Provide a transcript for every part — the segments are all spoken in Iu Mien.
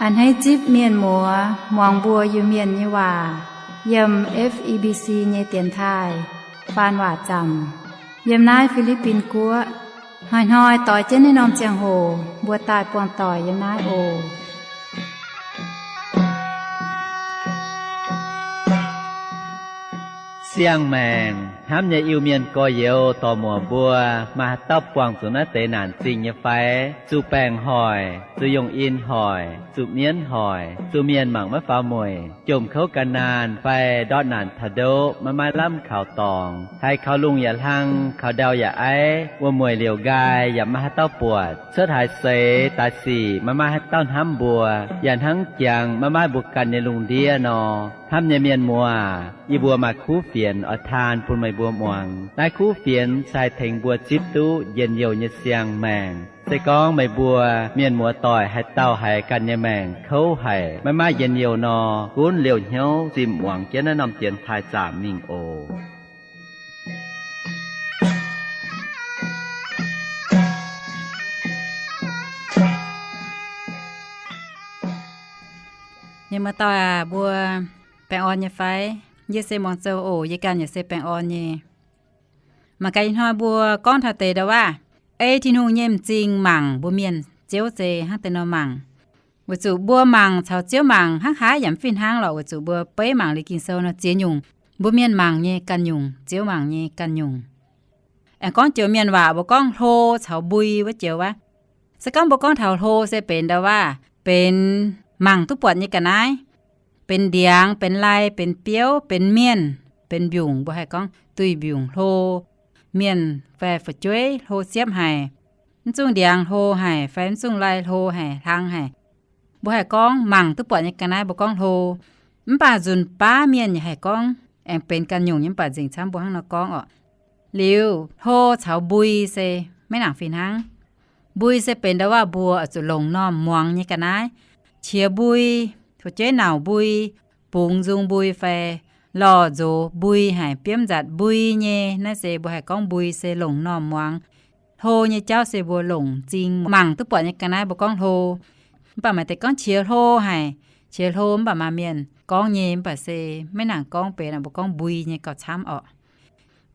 A'hneiv zipv mienh muoz muangx mbuo Iu-Mienh nyei waac yiem F E B C nyei dienx taaih faan waac zaamc yiem naaiv Fi^li^bin Guoqv. Hnoi-hnoi doix jienv naaiv norm ziangh hoc mbuo daaih buangh doic yiem naaiv oc. Siang-maengc hnamv nyei Iu-Mienh gorx-youz dorc-muoc mbuo, maaih haaix dauh buangh zuqc naaiv deix naanc zingh nyei fai? Zuqc baengc hoic, zuqc yungh in hoic, zuqc mienv hoic, zuqc mienh mangc maiv faaux mueic, jomc kouv gan naanh fai ndortv naanc taux ndoqv maiv maaih lamh kaux dorngx, haiz kaux lungh yaac hlang, kaux ndau yaac aiv, wuom-mueic liouc nqaai yaac maiv maaih haaix dauh buatc, cuotv haaix seix daaih sic maiv maaih haaix dauh hnamv mbuo, yaac hnangv jangx maiv maaih mbuo ganh nyei lungh ndiev nor. Hnamv nyei mienh muoz, yie mbuo maaih kuv fienx oix taan bun meih mbuo muangx. Naaiv kuv fienx se haih tengx mbuo zipv duqv njien-youh nyei siang-maengc. Se gorngv meih mbuo mienh muoz doic haaix dauh haiz ganh nyei maengc kouv haic, maiv maaih njien-youh nor, gunv liouh hnyouv zimh muangx jienv naaiv norm dienx taaih zaamc mingh oc. Mienh muoz doic aac, mbuo baengh orn nyei fai? Yie se muangx zoux oc. Yie ganh yaac se baengh orn nyei. Mangc gaax ih hnoi mbuo gorngv taux deix ndau-waav, ei Tin-Hungh nyei m'zing mangc mbuo mienh ziouv zei hnangv deix nor mangc. Weic zuqc mbuo mangc caux ziouv mangc hnangv haaix yaac mv fih hnangv lorqc, weic zuqc mbuo beiv mangc liuz Ging-Sou nor ziex nyungc. Mbuo mienh mangc nyei ganh nyungc, ziouv mangc nyei ganh nyungc. Aengx gorngv joux mienh waac mbuo gorngv hlo caux mbui wuov joux wuov. Se gorngv mbuo gorngv taux hlo se benx ndau-waav, benx mangc duqv buatc nyei ga'naaiv, benx ndiangx, benx lai, benx biouv, benx mienh, benx mbiungc, mbuo haih gorngv duih mbiungc hlo. Mienh fai fu'jueiv hlo siepv haic, mv zungh ndiangx hlo haic fai mv zungh lai hlo haic, hlang haic, mbuo haih gorngv mangc duqv buatc nyei ga'naaiv mbuo gorngv hlo. Mv baac nzunc baav mienh yaac haih gorngv, aengx benx ganh nyungc nyei, mv baac nzengc camv mbuo hnangv nor gorngv orqc. Liuz hlo caux mbui se maiv nangc fih hnangv. Mbui se benx ndau-waav mbuo oix zuqc longc normh muangx nyei ga'naaiv. Qiex mbui, fu'jueiv nauc mbui, bungx nzung mbui fai lorh nzox mbui haic, biomv nzatc mbui nyei, naaiv se mbuo haih gorngv mbui se longc normh muangx. Hlo nyei jauv se mbuo longc m'zing mangc duqv buatc nyei ga'naaiv mbuo gorngv hlo. Mv baac maaih deix gorngv qiex hlo haic, qiex hlo mv baac maaih mienh gorngv nyei, mv baac se maiv nangc gorngv benx mbuo gorngv mbui nyei gauh camv orqc.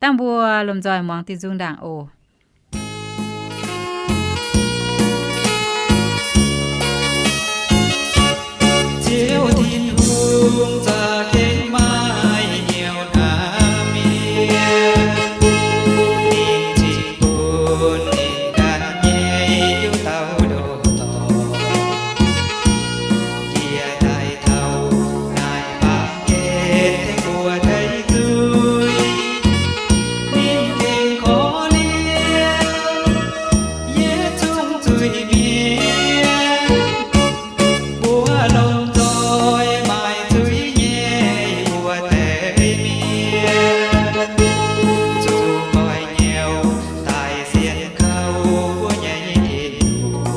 Dangh mbuo lomh nzoih muangx diuh nzung ndaangc oc. Ziouv Tin-Hungh za'gengh maaih hnyouv hnamv mienh, ninh cingx bun ninh ganh nyei hnyouv dauh ndoh dorngx. Yie daaih taux naaiv baamh gen tengx mbuo daic zuiz, ninh gengh korv-lienh yietc zungv zuiz-mienh. Mbuo lomh nzoih maaih zuiz nyei mbuo deix mienh, zuqc goiv hnyouv daaih sienx kaux mbuo nyei Tin-Hungh,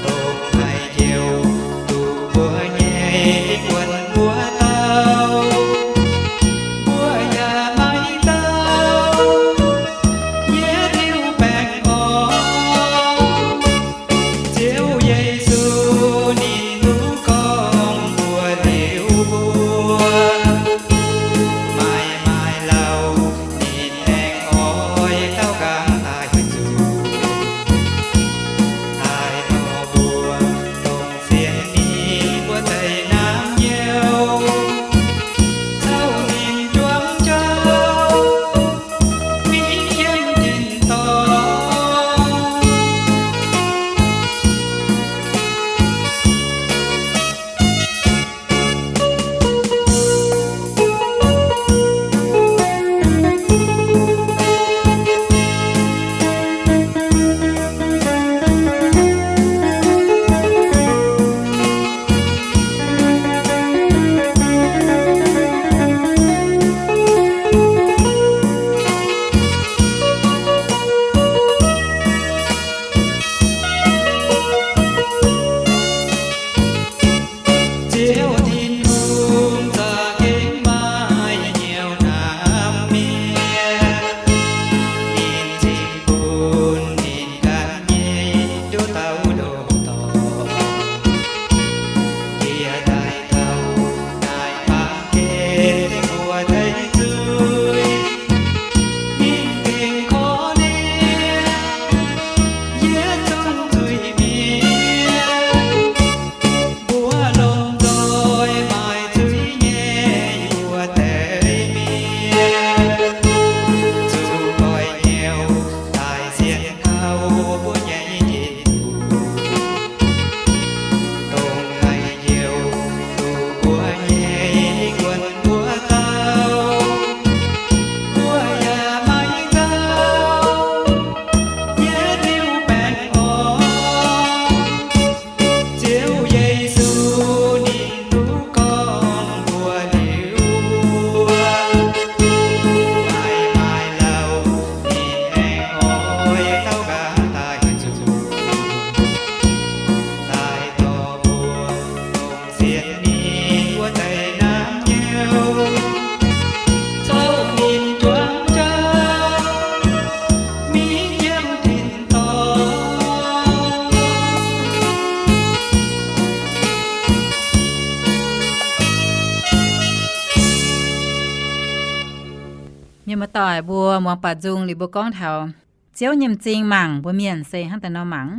dongh haaix joux duqv mbuo nyei buonc mbuo dauh, mbuo yaac maiv dauh yietc liuz baengh orn. Ziouv Yesu ninh duqv gorngv mbuox liuz mbuo, maaih maaih lauh ninh aengx oix gauh nqaang daaih zuqc, daaih dorh mbuo dongh sienx ninh mbuo deix naamh nyouz, caux ninh juangc jauv mingh yiem tin-dorngh. Ziouv Tin-Hungh za'gengh maaih hnyouv hnamv mienh, ninh cingx bun ninh ganh nyei hnyouv dauh ndoh dorngx. Mienh muoz-doic mbuo muangx baac nzung liuz mbuo gorngv taux Ziouv nyei m'zing mangc mbuo mienh se hnangv daaih nor mangc.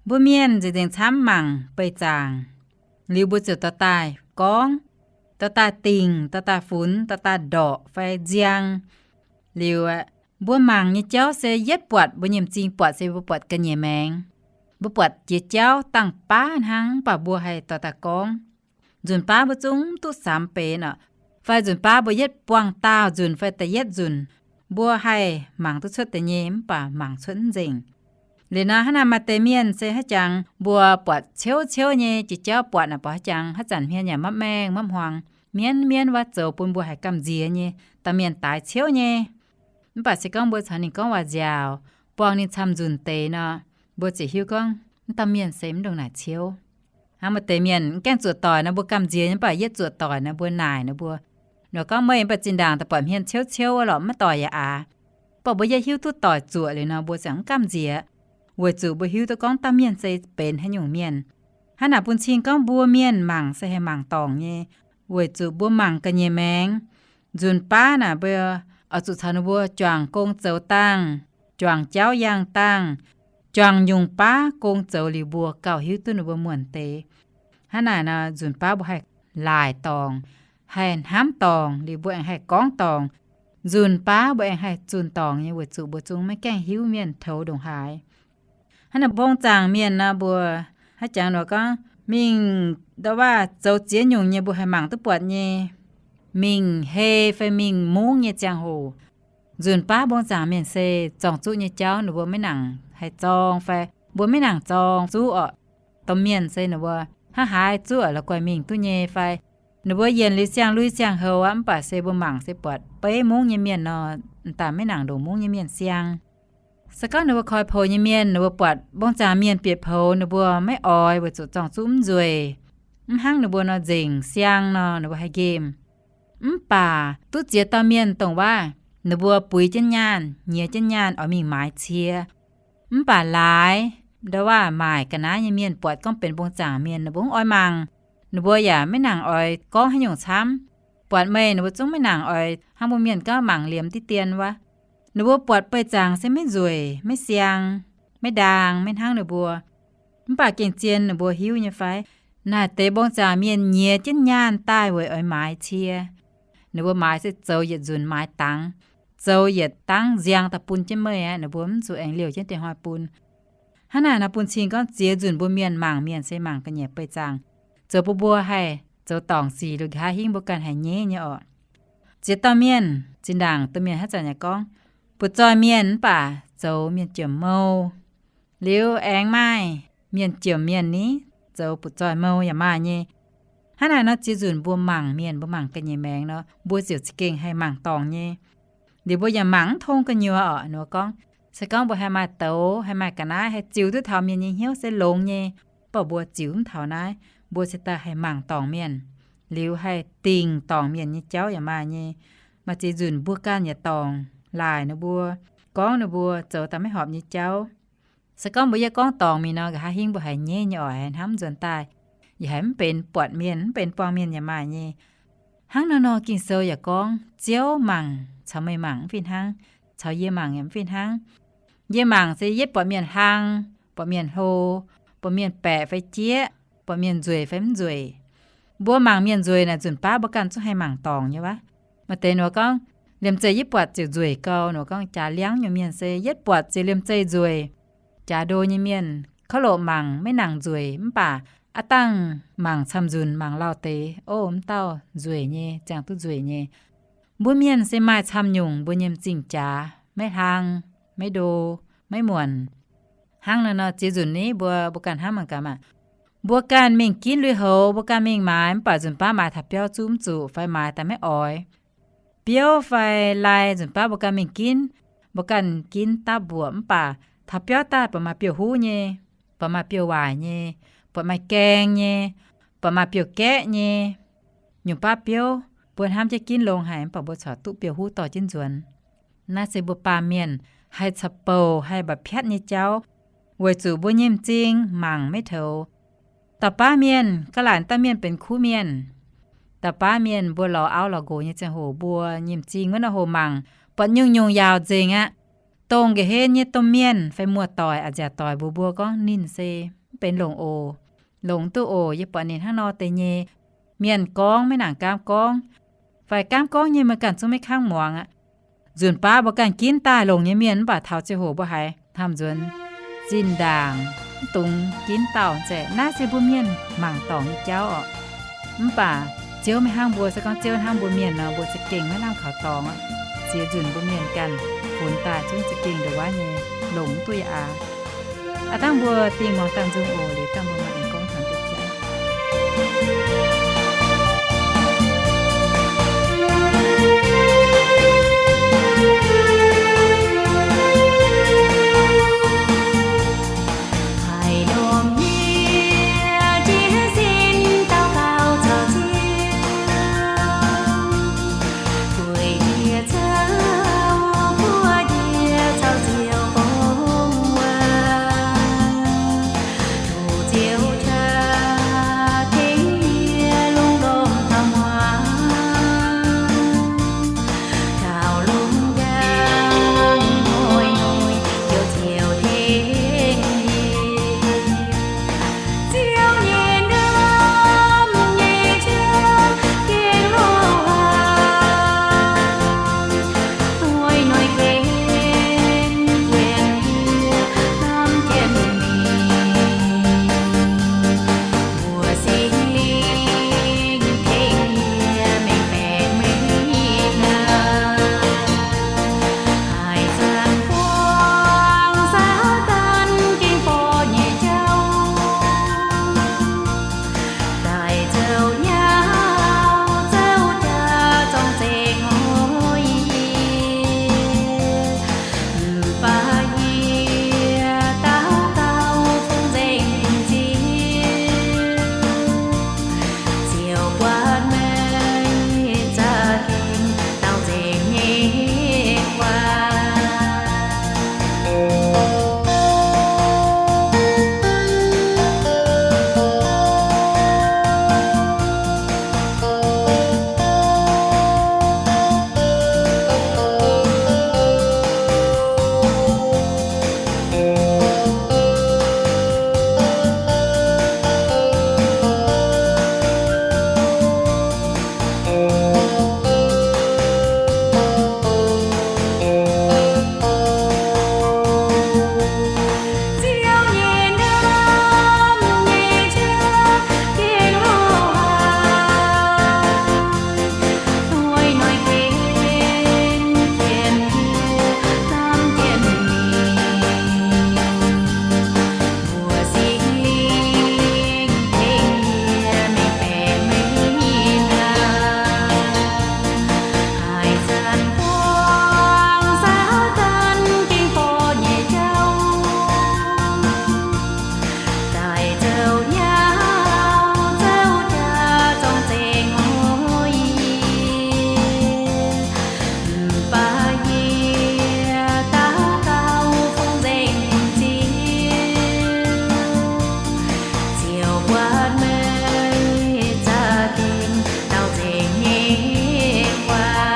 Mbuo mienh nzengc-nzengc camv mangc beih zaangc, liuz mbuo ziouc dorh daaih gorngv, dorh daaih dingc, dorh daaih funx, dorh daaih ndorqc fai nziang. Liuz mbuo mangc nyei jauv se yietv buatc mbuo nyei m'zing buatc se mbuo buatc ga'nyiec maengx. Mbuo buatc jiex jauv dangh baav hnangv, mv baac mbuo haih dorh daaih gorngv. Nzunc baav mbuo zungv duqv samx benx orqc, fai nzunc baav mbuo yietv buangh daauh nzunc fai da'yietv nzunc, mbuo haih mangc duqv cuotv deix nyei, mv baac mangc cuotv mv nzengc. Liuz nor hnangv naaic maaih deix mienh se haaix jangx mbuo buatc ciouv ciouv nyei jiex jauv buatc naaic, buatc haaix jangx haaix zanc hmien yaac mapv maengh mapv hmuangx, mienv mienv wuov zoux bun mbuo haiz gamh nziex nyei. Dauh mienh daaix ciouv nyei, mv baac se gorngv mbuo caux ninh gorngv waac-nziaauc, buangh ninh camv nzunc deix nor, mbuo ziouc hiuv gorngv wuov dauh mienh se mv ndongc naaic ciouv. Hnangv maaih deix mienh mv gaengh zuoqc doic nor mbuo gamh nziex nyei, mv baac yietv zuoqc doic nor mbuo naaic ninh mbuo, nor gorngv meih mv baac zinh ndaangc daaih buatc hmien ciouv ciouv wuov lorqc, maiv doic yaac aax. Mv baac mbuo yietv hiuv duqv doic zuoqc liuz nor mbuo ziouc mv gamh nziex, weic zuqc mbuo hiuv duqv gorngv dauh mienh se benx haaix nyungc mienh. Hnangv naaic bun cing gorngv mbuo mienh mangc se haih mangc dorngc nyei, weic zuqc mbuo mangc ga'nyiec maengx. Nzunc baav naaic mbuo oix zuqc caux ninh mbuo juangc gong zoux dangh, juangc jauv yangh dangh, juangc nyungc baav gong zoux liuz mbuo gauh hiuv duqv ninh mbuo muonc deix. Hnangv naaic nor nzunc baav mbuo haih laaic dorngc, haih hnamv dorngc, liuz mbuo aengx haih gorngv dorngc. Nzunc baav mbuo aengx haih zunh dorngc nyei, weic zuqc mbuo zungv maiv gaengh hiuv mienh toux ndongc haaix. Hnangv naaic mbong zaangc mienh nor mbuo haaix jangx nor gorngv mingh ndau waac zoux ziex nyungc nyei mbuo haih mangc duqv buatc nyei. Mingh hei fai mingh mungv nyei ziangh hoc, nzunc baav mbong zaangc mienh se zorng-zuqv nyei jauv ninh mbuo maiv nangc haih zorng fai mbuo maiv nangc zorng-zuqv orqc. Domh mienh se ninh mbuo hnangv haaix zuqv la'guaih mingh duqv nyei fai ninh mbuo yienc liuz siang-lui siang-houz aqv, mv baac se mbuo mangc se buatc beiv mungv nyei mienh nor, m'daaih maiv nangc ndongc mungv nyei mienh siang. Se gorngv ninh mbuo koi poux nyei mienh, ninh mbuo buatc mbong zaangc mienh bieqc poux, ninh mbuo maiv oix weic zuqc zorng-zuqv mv nzueic, mv hnangv ninh mbuo nor nzengc siang nor ninh mbuo haih nqemh. Mv baac duqv ziex dauh mienh dongh waac, ninh mbuo buix jienv nyaanh, nyiex jienv nyaanh oix mingh maaiz cie. Mv baac laaix ndau waac maaic ga'naaiv nyei mienh buatc gorngv benx mbong zaangc mienh, ninh mbuo mv oix mangc. Ninh mbuo yaac maiv nangc oix gorngv haaix nyungc camv. Buatc meih ninh mbuo zungv maiv nangc oix hnangv mbuo mienh gorngv mangc liemh diqv dien wuov. Ninh mbuo buatc beih zaangc se maiv nzueic, maiv siang, maiv ndaang, maiv hnangv ninh mbuo. Mv baac gengh zien ninh mbuo hiuv nyei fai, naaic deix mbong zaangc mienh nyiex jienv nyaanh daaih weic oix maaiz cie. Ninh mbuo maaiz se zoux yietc nzunc maaiz dangx, zoux yietc dangv nziang daaih bun jienv meih aqv, ninh mbuo mv zuqc aengx liouh jienv diex hnoi bun. Hnangv naaic nor bun cing gorngv ziex nzunc mbuo mienh mangc mienh se mangc ga'nyiec beih zaangc, zoux bun mbuo haih zoux dorngc sic liuz nqa'haav hingv mbuo ganh haih nyeiv nyei orqc. Ziex dauh mienh, zinh ndaangc domh mienh haaix zanc yaac gorngv, butv-zoih mienh mv baac zoux mienh jomc mou. Liuz aengx maaih mienh jomc mienh ni, zoux butv-zoih mou yaac maaih nyei. Hnangv naaic nor ziex nzunc mbuo mangc mienh, mbuo mangc ga'nyiec maengx nor, mbuo ziouc za'gengh haih mangc dorngc nyei. Liuz mbuo yaac mangc mv tong gu'nyuoz orqc. Ninh mbuo gorngv, se gorngv mbuo haih maaih douz, haih maaih ga'naaiv, haih ziux duqv taux mienh nyei hnyouv se longx nyei. Mv baac mbuo ziux mv taux naaiv, mbuo se daaih haih mangc dorngc mienh, liuz haih dingc dorngc mienh nyei jauv yaac maaih nyei. Maaih ziex nzunc mbuo ganh yaac dorngc, laaic ninh mbuo, gorngv ninh mbuo zoux daaih maiv horpc nyei jauv. Se gorngv mbuo yie gorngv dorngc mingh nor, nqa'haav hingv mbuo haiz nyeiv nyei oc, haiz hnamv nzuonx daaih, yaac haiz mv benx buatc mienh, mv benx buangh mienh yaac maaih nyei. Hnangv nor nor Ging-Sou yaac gorngv, Ziouv mangc caux meih mangc mv fih hnangv, caux yie mangc yaac mv fih hnangv. Yie mangc se yietv buatc mienh hlang, buatc mienh hlo, buatc mienh baeqc fai jieqv, buatc mienh nzueic fai mv nzueic. Mbuo mangc mienh nzueic naaic nzunc baav mbuo ganh zungv haih mangc dorngc nyei wuov. Maaih deix ninh mbuo gorngv, liemh zeih yietv buatc ziouc nzueic gau. Ninh mbuo gorngv jaax liangv nyungc mienh se yietv buatc ziouc liemh zeih nzueic. Jaax ndo nyei mienh kouv loqc mangc maiv nangc nzueic, mv baac aav dangh mangc camv nzunc mangc lauh deix, ov, mv dauh nzueic nyei, ziangh duqv nzueic nyei. Mbuo mienh se maaih camv nyungc mbuo nyei m'zing jaax, maiv hlang, maiv ndo, maiv muonc. Hnangv naaiv nor ziex nzunc ni mbuo, mbuo ganh hnamv mangc gaax maah. Mbuo ganh mingh ginv lui-houx, mbuo ganh mingh maaiz, mv baac nzunc baav maaiz taux biauv zungv mv zuqc fai maaiz daaih maiv oix. Biouv fai lai nzunc baav mbuo ganh mingh ginv, mbuo ganh ginv dapv mbuoqc, mv baac taux biauv daaih buatc maaih biouv-huv nyei, buatc maaih biouv-waaic nyei, buatc maaih gaeng nyei, buatc maaih biouv-gaeqv nyei. Nyungc baav biouv mbuo hnamv jienv ginv longx haic, mv baac mbuo corc duqv biouv-huv dorh jienv nzuonx. Naaiv se mbuo baamh mienh haih caux bouc haih mba'piatv nyei jauv, weic zuqc mbuo nyei m'zing mangc maiv toux. Dauh baav mienh ga'laaic dauh mienh benx kuv mienh. Dauh baav mienh mbuo lorz auv lorz nqox nyei ziangh hoc, mbuo nyei m'zing wuov nor hoc mangc, buatc nyungc-nyungc yaauc nzengc aqv. Dongh nqa'hlen nyei domh mienh fai muoz-doic a'nziaauc doic mbuox mbuo gorngv ninh se mv benx longc oc. Longc duqv oc. Yie buatc ninh hnangv nor deix nyei. Mienh gorngv maiv nangc gaamv gorngv, fai gaamv gorngv nyei meih ganh zungv maiv kangv muangx aqv. Nzunc baav mbuo ganh ginv daaih longc nyei mienh, mv baac taux ziangh hoc mbuo haiz hnamv nzuonx zinh ndaangc mv dungx ginv dauh nzengc. Naaiv se mbuo mienh mangc dorngc nyei jauv oc. Mv baac Ziouv maiv hnangv mbuo. Se gorngv Ziouv hnangv mbuo mienh nor, mbuo za'gengh maiv lamh kaux dorngx aqv. Ziex nzunc mbuo mienh ganh funx daaih zungv za'gengh ndongc wuov nyei, longc mv duqv yaac aax. Aav dangh mbuo dingh muangx dangh nzung oc. Liuz dangh mbuo maaih aengx gorngv taux deix jauv. Haiz lomh ndiev jiez sin daux gaux caux Ziouv, weic yie caux buov ndie caux Ziouv fongc waac. Tov Ziouv qaqv tengx yie lungh ndorm taux muangx, taux lungh njang hnoi-hnoi Ziouv, Ziouv tengx yie. Ziouv nyei ndamv nyei qaqv gengh hlo haic, hnoi-hnoi gengh tengx yie hnamv jienv ninh. Mbuox Singx Lingh tengx yie mengh baeqc mengh nyaanh, haaix zanc buangh Saadaan gengh borqv nyei jauv, daaih zoux nyauv zoux jaax zorng-zengx hnoi yie. Mv baac yie daux gaux fungx nzengc bun Ziouv, Ziouv buatc meih za'gengh dauh nzengc nyei guaax. Ziouv nyei ndamv nyei qaqv gengh hlo haic, hnoi-hnoi gengh tengx yie hnamv jienv ninh. Mbuox Singx Lingh tengx yie mengh baeqc mengh nyaanh, haaix zanc buangh Saadaan gengh borqv nyei jauv, daaih zoux nyauv zoux jaax zorng-zengx hnoi yie. Mv baac yie daux gaux fungx nzengc bun Ziouv, Ziouv buatc meih za'gengh dauh nzengc nyei guaax.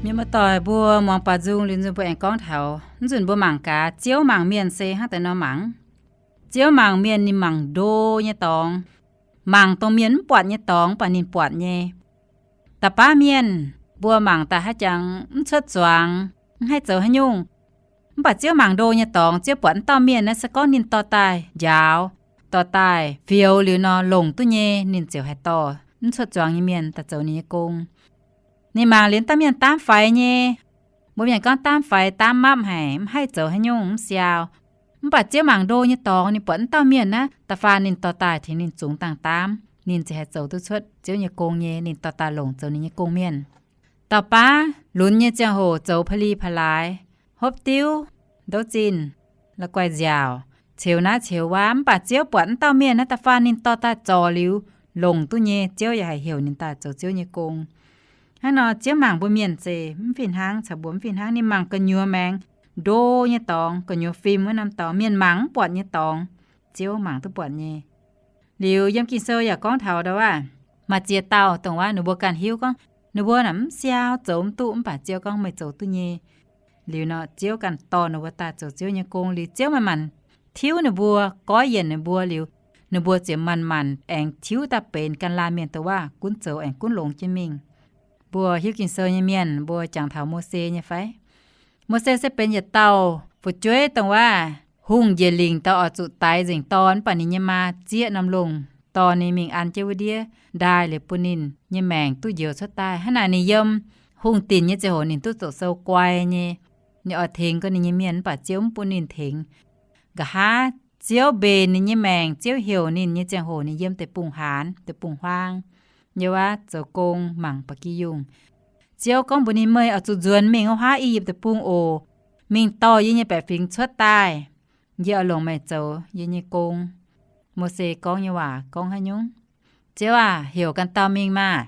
Mienh muoz-doic mbuo muangx baaux nzung liuz nzunc mbuo aengx gorngv taux, mv nzunc mbuo mangc gaax Ziouv mangc mienh se hnangv deix nor mangc. Ziouv mangc mienh ninh mangc ndo nyei dorngx, mangc dongh mienh mv buatc nyei dorngx, mv baac ninh buatc nyei. Da'baav mienh mbuo mangc daaih haaix jangx mv cuotv zuangx, mv haih zoux haaix nyungc. Mv baac Ziouv mangc ndo nyei dorngx, Ziouv buatc wuov dauh mienh naaiv se gorngv ninh dorh daaih njaaux, dorh daaih fioux liuz nor longc duqv nyei, ninh ziouc haih dorh mv cuotv zuangx nyei mienh daaih zoux ninh nyei gong. Ninh mangc liuz dauh mienh daamv faix nyei, mbuo mienh gorngv daamv faix daamv mapv haic, mv haih zoux haaix nyungc, mv siaau. Mv baac Ziouv mangc ndo nyei dorngx, ninh buatc wuov dauh mienh naaiv da'faanh ninh dorh daaih tengx ninh zungx dangh daamv. ninh ziouc haih zoux duqv cuotv Ziouv nyei gong nyei, ninh dorh daaih longc zoux ninh nyei gong-mienh. Dauh baav lunx nyei ziangh hoc zoux pa'li pa'laaix, hopv diuv, ndouv zinh, la'guaih nziaauc, ceux naaiv ceux wuov, mv baac Ziouv buatc wuov dauh mienh naaiv da'faanh ninh dorh daaih zorc liuz longc duqv nyei, Ziouv yaac haih heuc ninh daaih zoux Ziouv nyei gong. Hnangv nor Ziouv mangc mbuo mienh zeiz mv fih hnangv, caux mbuo mv fih hnangv. Ninh mangc gu'nyuoz maengx ndo nyei dorngx, gu'nyuoz fim wuov norm dorngx, mienh mangc mv buatc nyei dorngx, Ziouv mangc duqv buatc nyei. Liuz yiem Ging-Sou yaac gorngv taux ndau wuov, maaih ziex dauh dongh wuov ninh mbuo ganh hiuv gorngv ninh mbuo naaic mv siau, zoux mv duqv, mv baac Ziouv gorngv meih zoux duqv nyei. Liuz nor Ziouv ganh dorh ninh mbuo daaih zoux Ziouv nyei gong. Liuz Ziouv manc-manc tiuv ninh mbuo, goiv yienc ninh mbuo liuz, ninh mbuo ziouc manc-manc aengx tiuv daaih benx ganh laanh mienh dongh wuov gunv zoux aengx gunv longx jienv mingh. Mbuo hiuv Ging-Sou nyei mienh, mbuo jangx taux Mose nyei fai? Mose se benx yietc dauh fu'jueiv dongh wuov hungh njiec lingc dauh oix zuqc daix nzengc dorn, mv baac ninh nyei maa zieqv norm longh dorh ninh mingh an jienv wuov ndiev ndaaih liuz bun ninh nyei maengc duqv njoux cuotv daaih. Hnangv naaic ninh yiem hungh dinc nyei ziangh hoc ninh duqv zoux sou guai nyei. Ninh oix tengx gorngv ninh nyei mienh mv baac Ziouv mv bun ninh tengx. Nqa'haav Ziouv mbenc ninh nyei maengc, Ziouv heuc ninh nyei ziangh hoc ninh yiem deic-bung-haanz, deic-bung-huaang, yiem wuov zoux gong mangc ba'gi yungh. Ziouv gorngv mbuox ninh, meih oix zuqc nzuonx mingh wuov huaav I^yipv Deic-Bung oc, mingh dorh yie nyei baeqc fingx cuotv daaih. Yie oix longc meih zoux yie nyei gong. Mose gorngv nyei waac gorngv haaix nyungc? Ziouv aah! Heuc ganh dauh mingh maah!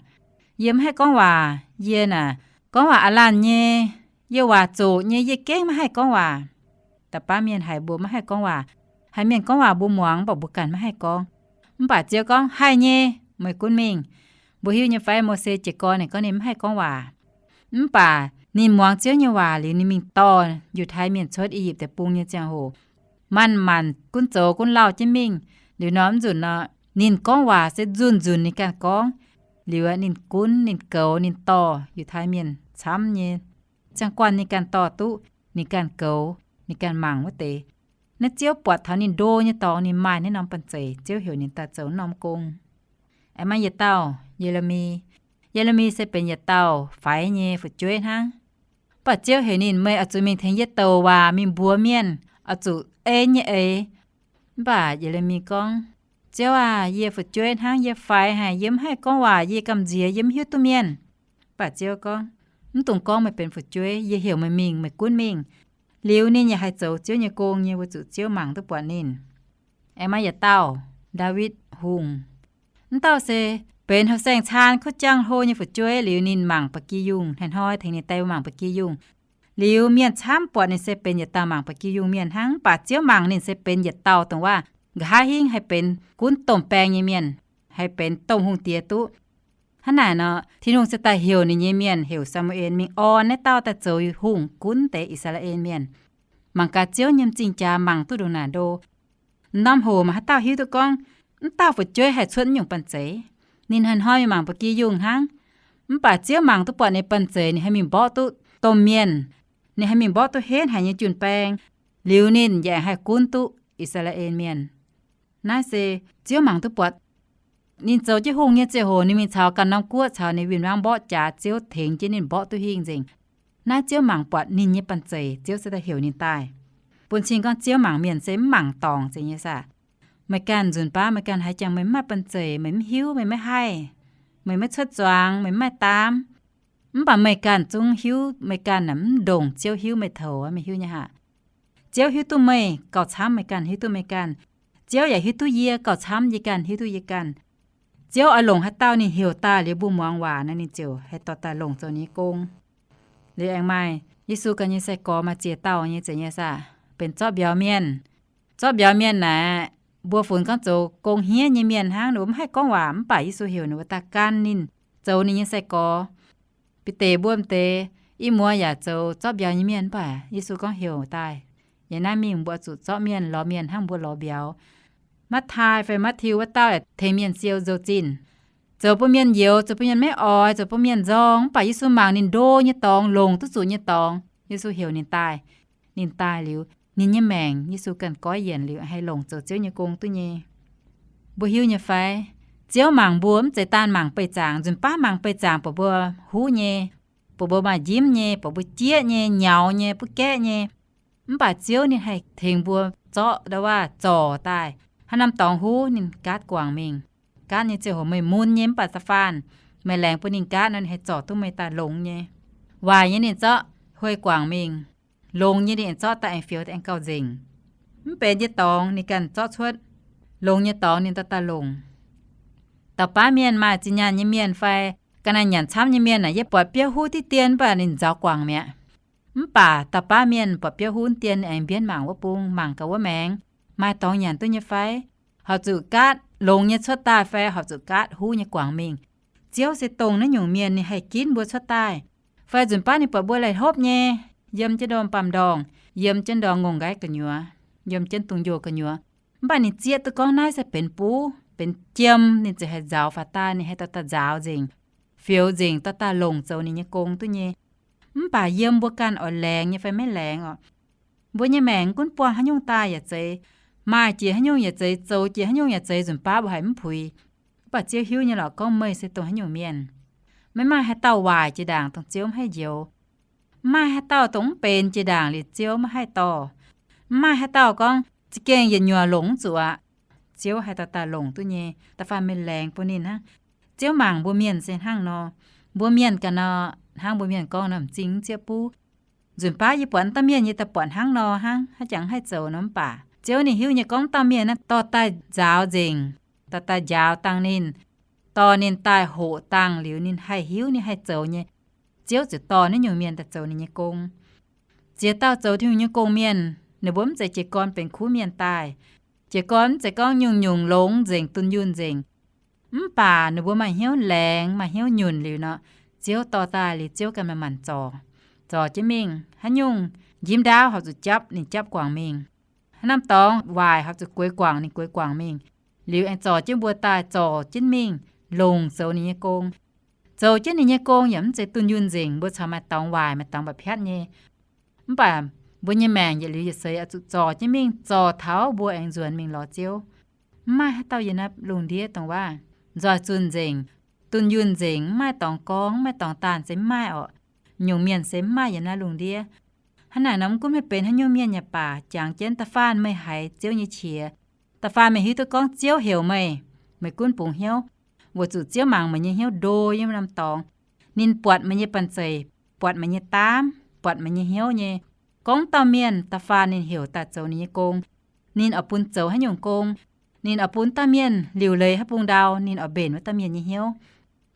Yie maiv haih gorngv waac. Yie naaic gorngv waac a'laanh nyei. Yie waac zoqc nyei, yie gengh maiv haih gorngv waac. Da'baav mienh haiz mbuo maiv haih gorngv waac. Haiz mienh gorngv waac mbuo muangx, mv baac mbuo ganh maiv haih gorngv. Mv baac Ziouv gorngv, haih nyei, meih gunv mingh. Mbuo hiuv nyei fai Mose jiez gorn ninh gorngv ninh maiv haih gorngv waac? Mv baac ninh muangx Ziouv nyei waac liuz ninh mingh dorh Yiutai Mienh cuotv I^yipv Deic-Bung nyei ziangh hoc, manc-manc gunv zoux gunv lauh jienv mingh. Liuz nor mv nzunc nor, ninh gorngv waac se nzunc-nzunc ninh ganh gorngv. Liuz ninh gunv, ninh goux, ninh dorh Yiutai Mienh camv nyei, ziangh guanh ninh ganh dorh duqv, ninh ganh goux, ninh ganh mangc wuov deix. Naaiv Ziouv buatc taux ninh ndo nyei dorngx, ninh maaih naaiv norm banh zeic, Ziouv heuc ninh daaih zoux naaiv norm gong. Aengx maaih yietc dauh Ye^le^mi. Ye^le^mi se benx yietc dauh faix nyei fu'jueiv hnangv. Mv baac Ziouv heuc ninh, meih oix zuqc mingh tengx yie douc waac, mingh mbuox mienh oix zuqc ei nyei eix. Mv baac Ye^le^mi gorngv, Ziouv aah! Yie fu'jueiv hnangv, yie faix haic, yie mv haih gorngv waac, yie gamh nziex, yie mv hiuv duqv mienh. Mv baac Ziouv gorngv, mv dungx gorngv meih benx fu'jueiv, yie heuc meih mingh, meih gunv mingh. Liuz ninh yaac haih zoux Ziouv nyei gong nyei, weic zuqc Ziouv mangc duqv buatc ninh. Aengx maaih yietc dauh Ndaawitv Hungh. Mv dauh se benx houh saeng-caan kuv jangv hlo nyei fu'jueiv. Liuz ninh mangc ba'gi yungh, hnoi-hnoi tengx ninh die mangc ba'gi yungh. Liuz mienh camv buatc ninh se benx yietc dauh mangc ba'gi yungh mienh hnangv. Mv baac Ziouv mangc ninh se benx yietc dauh dongh wuov nqa'haav hingv haih benx gunv domh baeng nyei mienh, haih benx domh hungh diex duqv. Hnangv naaic nor, Tin-Hungh se daaih heuc ninh nyei mienh, heuc Saa^mu^en mingh orn naaiv dauh daaih zoux hungh gunv deix I^saa^laa^en Mienh. Mangc gaax Ziouv nyei m'zing jaax mangc duqv ndongc naaic ndo. Norm hoc maaih haaix dauh hiuv duqv gorngv, mv dauh fu'jueiv haih cuotv naaiv nyungc banh zeic? Ninh hnoi-hnoi mingh mangc ba'gi yungh hnangv. Mv baac Ziouv mangc duqv buatc ninh banh zeic, ninh haih mingh mborqv duqv domh mienh. Ninh haih mingh mborqv duqv henv haic nyei jun-baeng. Liuz ninh yaac haih gunv duqv I^saa^laa^en Mienh. Naaiv se Ziouv mangc duqv buatc. Ninh zoux jienv hungh nyei ziangh hoc ninh mingh caux ganh norm guoqv caux ninh win-wangv mborqv jaax, Ziouv tengx jienv ninh mborqv duqv hingh nzengc. Naaiv Ziouv mangc buatc ninh nyei banh zeic, Ziouv se daaih heuc ninh daaih. Bun cing gorngv Ziouv mangc mienh se mv mangc dorngc zeiz nyei saah. Meih ganh nzunc baav meih ganh haiz jangx meih mv maaih banh zeic, meih mv hiuv, meih maiv haih, meih maiv cuotv zuangx, meih mv maaih daamv. Mv baac meih ganh zungv hiuv meih ganh naaic mv ndongc Ziouv hiuv meih toux, meih hiuv nyei haah? Ziouv hiuv duqv meih gauh camv meih ganh hiuv duqv meih ganh. Ziouv yaac hiuv duqv yie gauh camv yie ganh hiuv duqv yie ganh. Ziouv oix longc haaix dauh ninh heuc daaih liuz mbuo muangx waac nor, ninh ziouc haih dorh daaih longc zoux ninh nyei gong. Liuz aengx maaih Yesu ganh nyei sai-gorx maaih ziex dauh nyei zeiz nyei saah, benx zorqv mbiauz mienh. Zorqv mbiauz mienh naaic, mbuo funx gorngv zoux gong hniev nyei mienh hnangv, ninh mbuo mv haih gorngv waac, mv baac Yesu heuc ninh mbuo daaih gan ninh zoux ninh nyei sai-gorx. Bide mbuo m'deix i muoz yaac zoux zorqv mbiauz nyei mienh, mv baac Yesu gorngv heuc daaih, yiem naaiv mingh mbuo zuqc zorqv mienh lorz mienh hnangv mbuo lorz mbiauz. Matv^taai fai Matv^tiu wuov dauh tengx mienh siou nzou-zinh, zoux bun mienh youx, zoux bun mienh maiv oix, zoux bun mienh nzorng, mv baac Yesu mangc ninh ndo nyei dorngx, longc duqv zuqc nyei dorngx, Yesu heuc ninh daaih. Ninh daaih liuz, ninh nyei maengc Yesu ganh goiv yienc liuz haih longc zoux Ziouv nyei gong duqv nyei. Mbuo hiuv nyei fai? Ziouv mangc mbuo mv zeiz daanh mangc beih zaangc. Nzunc baav mangc beih zaangc buatc mbuo huv nyei, buatc mbuo maaih njimv nyei, buatc mbuo jieqv nyei, nyaux nyei, butv gaeqv nyei. Mv baac Ziouv ninh haih tengx mbuo zorqv ndau waac zorc daaih, haaix norm dorngx huv ninh gaatv guangc mingh. Gaatv nyei ziangh hoc meih mun nyei mv baac da'faanh meih laengz bun ninh gaatv nor, ninh haih zorc duqv meih daaih longx nyei. Waaic nyei ninh zorqv huei guangc mingh, longx nyei ninh zorqv daaih aengx fioux aengx gauh nzengc. Mv benx nyei dorngx ninh ganh zorqv cuotv, longx nyei dorngx ninh daaih daaih longc. Dauh baav mienh maaih zinh nyaanh nyei mienh fai ga'naaiv nyanc camv nyei mienh aah, yie buatc biauv huv diqv dien mv baac ninh nzaaux guangc mi'aqv. Mv baac dauh baav mienh buatc biauv huv dien aengx mbienv mangc wuov bung, mangc gaax wuov maengx maaih dorngx nyanc duqv nyei fai, horpc zuqc gaatv longx nyei cuotv daaih fai horpc zuqc gaatv huv nyei guangc mingh. Ziouv se dongh naaiv nyungc mienh ninh haih ginv mbuo cuotv daaih. Fai nzunc baav ninh buatc mbuo laih hlopv nyei, yiem jienv ndorm baamh ndorngh, yiem jienv ndorm ngongh nqaiv gu'nyuoz, yiem jienv dungz-njoh gu'nyuoz, mv baac ninh zieqv duqv gorngv naaiv se benx buv benx jiem, ninh ziouc haih nzaaux faaux daaih, ninh haih dorh daaih nzaaux nzengc, fioux nzengc, dorh daaih longc zoux ninh nyei gong duqv nyei. Mv baac yiem mbuo ganh oix laengz nyei fai maiv laengz orqc. Mbuo nyei maengc gunv buangh haaix nyungc daaih yaac zeiz, maaih jiex haaix nyungc yaac zeiz, zoux jiex haaix nyungc yaac zeiz, nzunc baav mbuo haiz mv puix. Mv baac Ziouv hiuv nyei lorqc gorngv meih se dongh haaix nyungc mienh. Maiv maaih haaix dauh waaic jiex ndaangc dongh Ziouv maiv haih njoux. Mv maaih haaix dauh dongh mv benx jiex ndaangc liuz Ziouv maiv haih dorh. Mv maaih haaix dauh gorngv za'gengh yietc nyuoqc longc mv zuqc aqv. Ziouv haih dorh daaih longc duqv nyei. Da'faanh meih laengz bun ninh hnangv. Ziouv mangc mbuo mienh se hnangv nor. Mbuo mienh ganh nor, hnangv mbuo mienh gorngv nor, m'zing mv zieqv buv. Nzunc baav yie buatc wuov dauh mienh yie daaih buatc hnangv nor hnangv, haaix jangx haih zoux nor mv baac Ziouv ninh hiuv nyei gorngv dauh mienh naaiv dorh daaih nzaaux nzengc, dorh daaih njaaux dangh ninh, dorh ninh daaih hoqc dangh liuz ninh haih hiuv ninh haih zoux nyei, Ziouv ziouc dorh naaiv nyungc mienh daaih zoux ninh nyei gong. Ziex dauh zoux Tin-Hungh nyei gong mienh, ninh mbuo mv zeiz jiez gorn benx kuv mienh daaih. Jiez gorn mv zeiz gorngv nyungc-nyungc longx nzengc, dunh yunh nzengc. Mv baac ninh mbuo maaih hnyouv laengz, maaih hnyouv nyunc liuz nor, Ziouv dorh daaih liuz Ziouv ganh manc-manc zorc, zorc jienv mingh. Haaix nyungc njimv ndaauv horpc zuqc japv, ninh japv guangc mingh. Haaix norm dorngx waaic horpc zuqc gueix guangc, ninh gueix guangc mingh. Liuz aengx zorc jienv mbuo daaih, zorc jienv mingh, longc zoux ninh nyei gong. Zoux jienv ninh nyei gong yaac mv zeiz dunh yunh nzengc, mbuo caux maaih dorngx waaic, maaih dorngx mba'piatv nyei. Mv baac mbuo nyei maengc yietc liuz yietc seix oix zuqc zorc jienv mingh, zorc taux mbuo aengx nzuonx mingh lorz Ziouv. Mv maaih haaix dauh yiem naaiv lungh ndiev dongh waac nzoih zunh nzengc, dunh yunh nzengc, mv maaih dorngx gorngv, mv maaih dorngx daanh, se mv maaih orqc. Nyungc mienh se mv maaih yiem naaiv lungh ndiev. Hnangv naaic nor, mv gunv meih benx haaix nyungc mienh yaac baac, jangx jienv da'faanh meih haiz Ziouv nyei qiex, da'faanh meih hiuv duqv gorngv Ziouv heuc meih, meih gunv bungx hnyouv, weic zuqc Ziouv mangc meih nyei hnyouv ndo yiem norm dorngx. Ninh buatc meih nyei banh zeic, buatc meih nyei daamv, buatc meih nyei hnyouv nyei. Gorngv dauh mienh da'faanh ninh heuc daaih zoux ninh nyei gong, ninh oix bun zoux haaix nyungc gong, ninh oix bun dauh mienh liuc leiz haaix bung ndau, ninh oix mbenc wuov dauh mienh nyei hnyouv.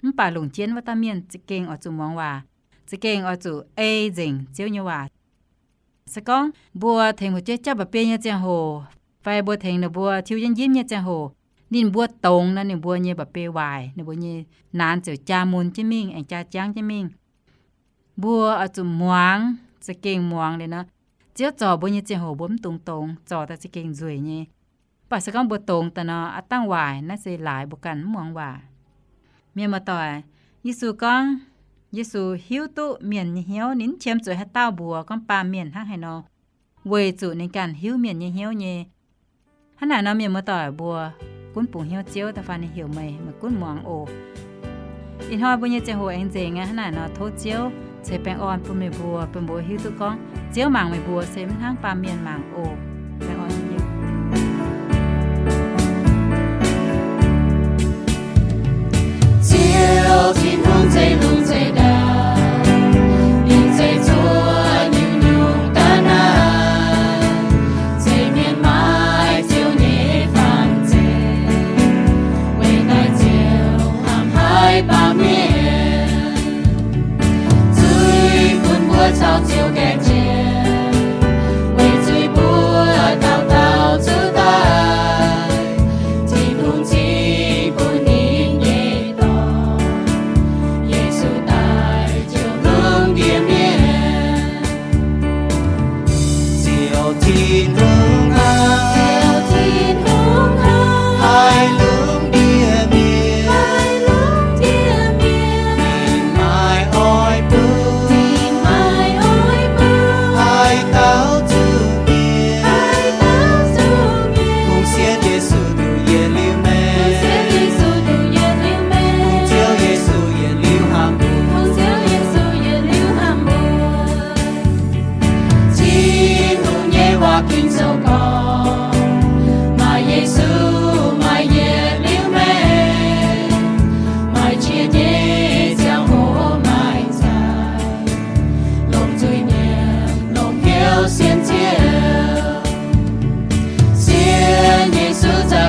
Mv baac longc jienv wuov dauh mienh za'gengh oix zuqc muangx waac, za'gengh oix zuqc ei nzengc Ziouv nyei waac. Se gorngv mbuo tengx fu'jueiv jauv mba'biei nyei ziangh hoc, fai mbuo tengx ninh mbuo tiuv jienv njimv nyei ziangh hoc, ninh mbuo dongz nor, ninh mbuo nyei mba'biei waaic, ninh mbuo nyei naanx ziouc jaa mun jienv mingh, aengx jaa jangv jienv mingh. Mbuo oix zuqc muangx, za'gengh muangx liuz nor, Ziouv zorc mbuo nyei ziangh hoc mbuo mv dungx dongz, zorc daaih za'gengh nzueic nyei. Mv baac se gorngv mbuo dongz daaih nor, aav dangh waaic, naaiv se laaix mbuo ganh mv muangx waac. Mienh muoz-doic, Yesu gorngv, Yesu hiuv duqv mienh nyei hnyouv, ninh mv qiemx zuqc haaix dauh mbuox gorngv baamh mienh hnangv haaix nor, weic zuqc ninh ganh hiuv mienh nyei hnyouv nyei. Hnangv naaic nor, mienh muoz-doic mbuo, gunv bungx hnyouv Ziouv da'faanh ninh heuc meih, meih gunv muangx oc. Ih hnoi mbuo nyei ziangh hoc aengx nzengc aqv. Hnangv naaic nor, tov Ziouv ceix baengh orn bun meih mbuo, bun mbuo hiuv duqv gorngv Ziouv mangc meih mbuo se mv hnangv baamh mienh mangc oc. Baengh orn Ziouv. Ziouv Tin-Hungh zeiv lungh zeiv ndau, ninh zeiv zuov nyungc-nyungc daaih naaic, zeiv mienh maaih Ziouv nyei faan zeiv, weic naaiv Ziouv hnamv haic baamh mienh. Zuiz bun mbuo caux Ziouv gaengh jiex, weic zuiz mbuo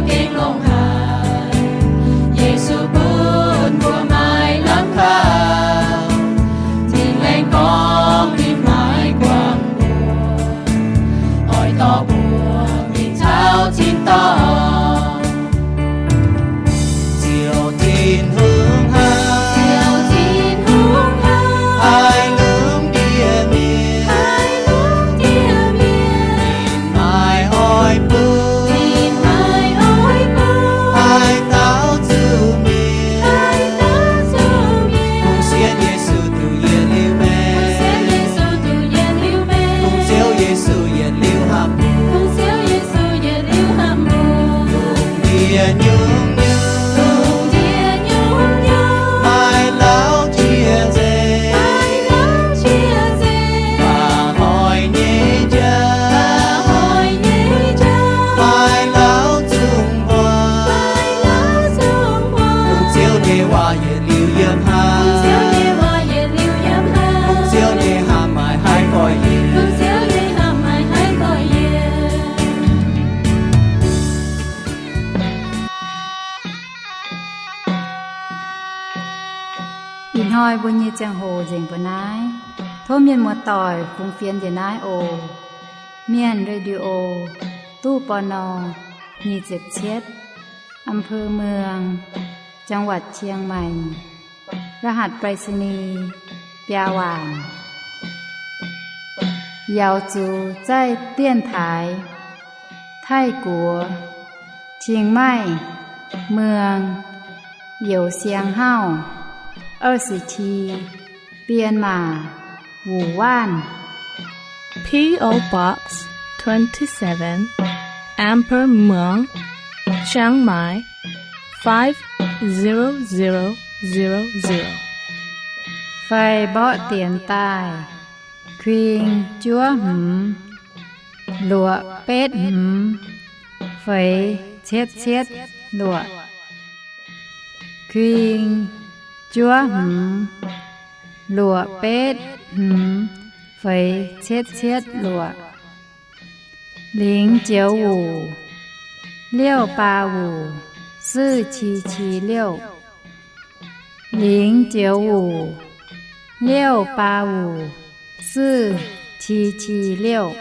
gengh longc haic. Yesu bun mbuo maaih lamh kaux. Tin-Laengh gorngv ninh maiv guangc mbuo, oix dorh mbuo mingh taux tin-dorngh. Ziouv Tin-Hungh haiz, haiz lungh ndiev mienh, ninh maiv oix bun, haaix dauh zuqc mienh. Kungx sienx Yesu duqv yietc liuz maengc, kungx Ziouv Yesu yietc liuz hnamv mbuo, lungh ndiev nyungc-nyungc, maaih lauh jiex nzengc, baac hoic nyei jauv, maaih lauh zungv huaav. Kungx Ziouv nyei waac yietc liuz yiem hnangv, kungx Ziouv nyei hnamv maaih haih gorx-youz. Ih hnoi mbuo nyei ziangh hoc nzengc mbuo naaiv. Tov mienh muoz-doic fungx fienx njiec naaiv oc. Mienh Radio, ตู้ ปณ. nyic ziepc cietv, อำเภอเมือง จังหวัดเชียงใหม่ รหัสไปรษณีย์ biaa waanc. Yaauz zuqc zaih dienx taaix Taiv-Guoqv, Chiang Mai, Muang, Youz Siang Hauv, 二十七, Bienh Maac, Wuoc Waanv. P O Box twenty-seven, Amber Muang, Chiang Mai, five zero zero zero zero. Fai mborqv dienx daaih, kuing juov hmz, luoqc betv hmz, feix cietv cietv luoqc. Kuing juov hmz, luoqc betv hmz, feix cietv cietv luoqc. 零九五, 六八五, 四七七六. 零九五, 六八五, 四七七六.